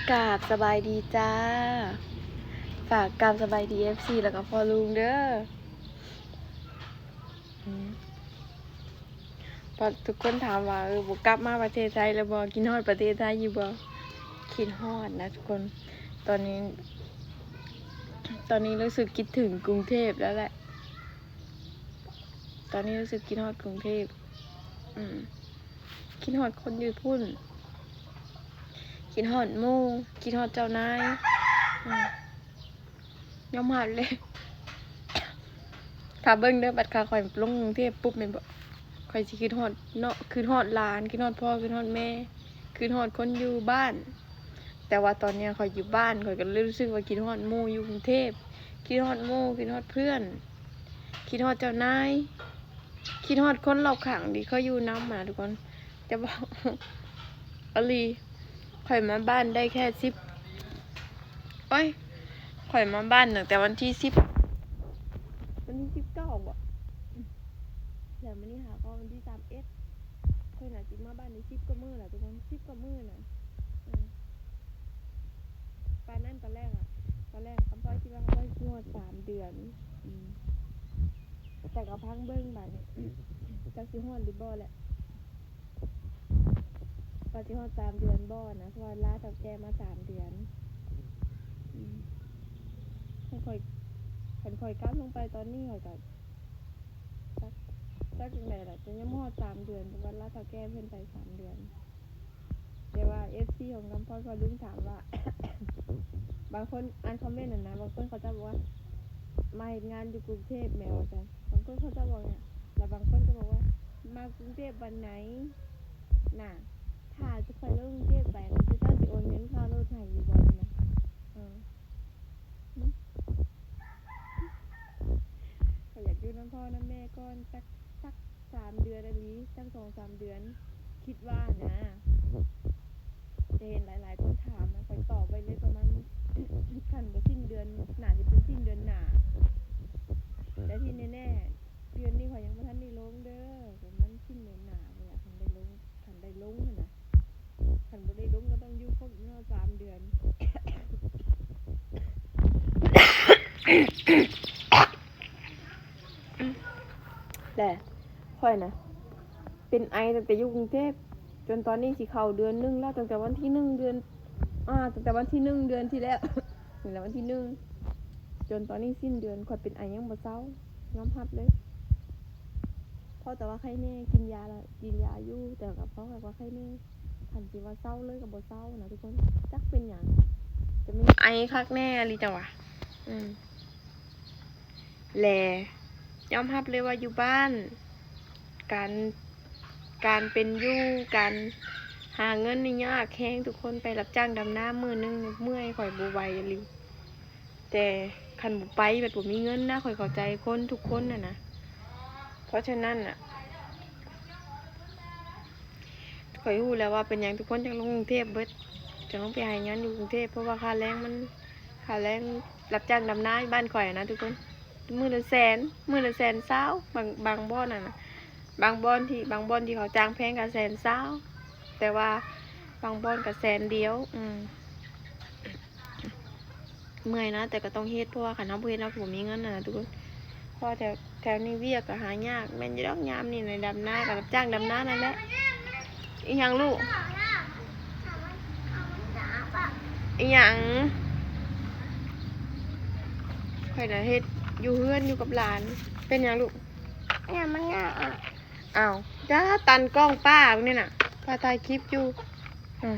ກາບສະບາຍດີຈ້າ ຝາກກາບສະບາຍດີເອັຟຊີ ແລ້ວກໍພໍ່ລຸງເດີ. ອືມ ເພາະທຸກຄົນຖາມວ່າ ເອີ ບໍ່ກັບມາປະເທດໄທແລ້ວບໍ່? ຄິດຮອດປະເທດໄທຢູ່ບໍ່? ຄິດຮອດນະທຸກຄົນ. ຕອນນີ້ ຕອນນີ້ຮູ້ສຶກຄິດເຖິງກຸງເທບແລ້ວແຫຼະ. ຕອນນີ້ຮູ້ສຶກຄິດຮອດກຸງເທບ. ອືມ ຄິດຮອດຄົນຢູ່ພຸ້ນ ຄິດຮອດໝູ່ ຄິດຮອດເຈົ້ານາຍ. ອືມ ຍອມຮັບເລີຍ ຖ້າເບິ່ງເດີ ບັດຂ້າຂ້ອຍລົງກຸງເທບປຸບແມ່ນບໍ່ ຂ້ອຍຊິຄິດຮອດເນາະ ຄິດຮອດຫຼານ ຄິດຮອດພໍ່ ຄິດຮອດແມ່ ຄິດຮອດຄົນຢູ່ບ້ານ. ແຕ່ວ່າຕອນເນີ້ຍຂ້ອຍຢູ່ບ້ານ ຂ້ອຍກໍເລີຍຮູ້ສຶກວ່າຄິດຮອດໝູ່ຢູ່ກຸງເທບ ຄິດຮອດໝູ່ ຄິດຮອດເພື່ອນ ຄິດຮອດເຈົ້ານາຍ ຄິດຮອດຄົນລອບຂ້າງທີ່ເຄີຍຢູ່ນຳຫັ້ນນະທຸກຄົນ. ຈະບອກ ອີ່ຫຼີ ຂ້ອຍມາບ້ານໄດ້ແຄ່ສິບ ໂອ້ຍ ຂ້ອຍມາບ້ານຕັ້ງແຕ່ວັນທີສິບ ວັນທີສິບເກົ້າບໍ ແລ້ວມື້ນີ້ຫາກໍວັນທີສາມເອັດ ຂ້ອຍໜ້າຊິມາບ້ານໄດ້ສິບກວ່າມື້ແລ້ວທຸກຄົນ ສິບກວ່າມື້ນະ. ເອີ ປານນັ້ນຕອນແລກອະ ຕອນແລກຄຳພ້ອຍຄິດວ່າຄຳພ້ອຍຊິຮອດສາມເດືອນ. ອືມ ແຕ່ກໍຟັງເບິ່ງບາດນີ້ ຈັກຊິຮອດຫຼືບໍ່ແຫຼະ ວ່າຊິຮອດສາມເດືອນບໍ່ນະ ເພາະວ່າລາເຖົ້າແກ່ມາສາມເດືອນ. ອືມ ຄັນຂ້ອຍ ຄັນຂ້ອຍກັບລົງໄປຕອນນີ້ ຂ້ອຍກໍ ຈັກ ຈັກຈັ່ງໃດລະ ຈະຍັງບໍ່ຮອດສາມເດືອນ ເພາະວ່າລາເຖົ້າແກ່ເພິ່ນໄປສາມເດືອນ. ແຕ່ວ່າເອັຟຊີຂອງຄຳພ້ອຍພໍ່ລຸງຖາມວ່າ ບາງຄົນອ່ານຄອມເມັນຫັ້ນນະ ບາງຄົນເຂົາເຈົ້າບອກວ່າ ມາເຮັດງານຢູ່ກຸງເທບແໝ ວ່າຊັ້ນ ບາງຄົນເຂົາເຈົ້າບອກຫຍັງ ແລ້ວບາງຄົນກໍບອກວ່າ ມາກຸງເທບວັນໃດນະ ຖ້າຈະຂ້ອຍລົງກຸງເທບໄປ ເຂົາເຈົ້າຊິໂອນເງິນຄ່າລົດໃຫ້ຢູ່ບໍ່ນີ້ນະ. ເອີ ຫຶ ຂ້ອຍຢາກຢູ່ນຳພໍ່ນຳແມ່ກ່ອນ ຈັກ ຈັກສາມເດືອນອີ່ຫຼີ ຈັກສອງສາມເດືອນ ຄິດວ່ານະ. ຈະເຫັນຫຼາຍໆຄົນຖາມນະ ຂ້ອຍຕອບໄວ້ເລີຍ ປະມານ ຄັນບໍ່ສິ້ນເດືອນ ໜ້າຈະເປັນສິ້ນເດືອນໜ້າ. ແຕ່ທີ່ແນ່ໆ ເດືອນນີ້ຂ້ອຍຍັງບໍ່ທັນໄດ້ລົງເດີ ປະມານສິ້ນເດືອນໜ້າພຸ້ນລະ ຄັນໄດ້ລົງ ຄັນໄດ້ລົງຫັ້ນນະ. ຄັນບໍ່ໄດ້ລົງກໍຕ້ອງຢູ່ຄົບຮອດສາມເດືອນ. ແຫຼະ ຂ້ອຍນະ ເປັນໄອຕັ້ງແຕ່ຢູ່ກຸງເທບ ຈົນຕອນນີ້ຊິເຂົ້າເດືອນໜຶ່ງແລ້ວ ຕັ້ງແຕ່ວັນທີໜຶ່ງເດືອນ ອາ ຕັ້ງແຕ່ວັນທີໜຶ່ງເດືອນທີ່ແລ້ວ ນີ້ແຫຼະ ວັນທີໜຶ່ງ ຈົນຕອນນີ້ສິ້ນເດືອນ ຂ້ອຍເປັນໄອຍັງບໍ່ເຊົາ ຍອມຮັບເລີຍ. ພໍແຕ່ວ່າໄຄແນ່ ກິນຢາລະ ກິນຢາຢູ່ ແຕ່ກໍພໍແບບວ່າໄຄແນ່ ຄັນຊິວ່າເຊົາເລີຍກໍບໍ່ເຊົານະທຸກຄົນ ຈັກເປັນຫຍັງ ຈະມີໄອຄັກແນ່ອີ່ຫຼີຈັ່ງຫວາ. ອືມ ແລະ ຍອມຮັບເລີຍວ່າຢູ່ບ້ານ ການ ການເປັນຢູ່ ການຫາເງິນນີ້ຍາກແຮງທຸກຄົນ ໄປຮັບຈ້າງດຳນາມື້ໜຶ່ງເມື່ອຍ ຂ້ອຍບໍ່ໄຫວອີ່ຫຼີ. ແຕ່ຄັນບໍ່ໄປ ແບບບໍ່ມີເງິນນະ ຂ້ອຍເຂົ້າໃຈຄົນທຸກຄົນຫັ້ນນະ. ເພາະສະນັ້ນນະ ຂ້ອຍຮູ້ແລ້ວວ່າເປັນຫຍັງທຸກຄົນຈັ່ງລົງກຸງເທບເບິດ ຈັ່ງລົງໄປຫາເຮັດງານຢູ່ກຸງເທບ ເພາະວ່າຄ່າແຮງມັນ ຄ່າແຮງຮັບຈ້າງດຳນາຢູ່ບ້ານຂ້ອຍນະທຸກຄົນ ມື້ລະແສນ ມື້ລະແສນຊາວ ບາງ ບາງບ່ອນຫັ້ນນະ ບາງບ່ອນທີ່ ບາງບ່ອນທີ່ເຂົາຈ້າງແພງກໍແສນຊາວ ແຕ່ວ່າບາງບ່ອນກໍແສນດຽວ. ອືມ ເມື່ອຍນະ ແຕ່ກໍຕ້ອງເຮັດ ເພາະວ່າຄັນເຮົາບໍ່ເຮັດ ເຮົາກໍບໍ່ມີເງິນຫັ້ນນະທຸກຄົນ ເພາະວ່າແຖວ ແຖວນີ້ວຽກກໍຫາຍາກ ແມ່ນຢູ່ດອກ ຍາມນີ້ນະ ດຳນາກໍຮັບຈ້າງດຳນານັ້ນແຫຼະ. ອີຫຍັງລູກ? ອີຫຍັງ? ຂ້ອຍນະເຮັດຢູ່ເຮືອນ ຢູ່ກັບຫຼານ. ເປັນຫຍັງລູກ? ຫຍັງມັນຍາກອະ? ອ້າວ ຈ້າ ຕັນກ້ອງປ້ານີ້ນະ ປ້າຖ່າຍຄລິບຢູ່. ອືມ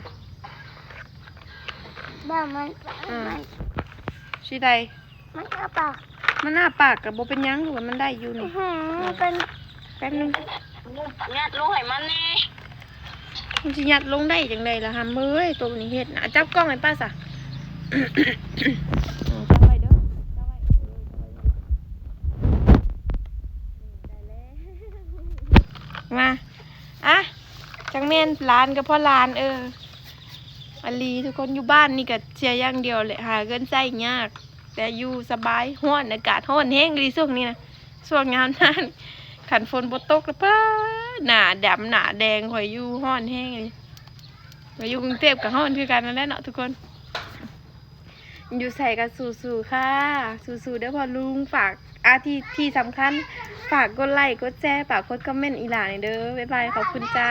ວ່າມັນ ອືມ ມັນ ຊິໄດ້ ມັນອ້າປາກ ມັນອ້າປາກກໍບໍ່ເປັນຫຍັງ ມັນໄດ້ຢູ່ນີ້. ອືຮຶ ອືມ ເປັນ ແປັບໜຶ່ງ ຍັດລົງໃຫ້ມັນແດ່. ມັນຊິຍັດລົງໄດ້ຈັ່ງໃດລະຫຳເອີຍ ໂຕນີ້ເຮັດນະ. ຈັບກ້ອງໃຫ້ປ້າຊະ. ເອີ ຈັບໄວ້ເດີ ຈັບໄວ້ ເອີ ຈັບໄວ້. ນີ້ ໄດ້ແລ້ວ ມາ ອະ ຈັກແມ່ນຫຼານກໍເພາະຫຼານ. ເອີ ອີ່ຫຼີ ທຸກຄົນ ຢູ່ບ້ານນີ້ກໍເສຍຢ່າງດຽວແຫຼະ ຫາເງິນໃຊ້ຍາກ ແຕ່ຢູ່ສະບາຍ. ຮ້ອນ ອາກາດຮ້ອນແຮງອີ່ຫຼີຊ່ວງນີ້ນະ ຊ່ວງຍາມນັ້ນ ຄັນຝົນບໍ່ຕົກລະ ປາ ໜ້າດຳໜ້າແດງ. ຂ້ອຍຢູ່ ຮ້ອນແຮງອີ່ຫຼີ. ມາຢູ່ກຸງເທບກໍຮ້ອນຄືກັນນັ້ນແຫຼະເນາະທຸກຄົນ. ຢູ່ໃສກໍສູ້ໆ ຄ່າ ສູ້ໆ ເດີພໍ່ລຸງ. ຝາກ ອາ ທີ່ ທີ່ສຳຄັນ ຝາກກົດໄລ ກົດແຊ ຝາກກົດຄອມເມັນອີ່ຫຼ້າແດ່ເດີ. ບາຍບາຍ ຂອບຄຸນຈ້າ.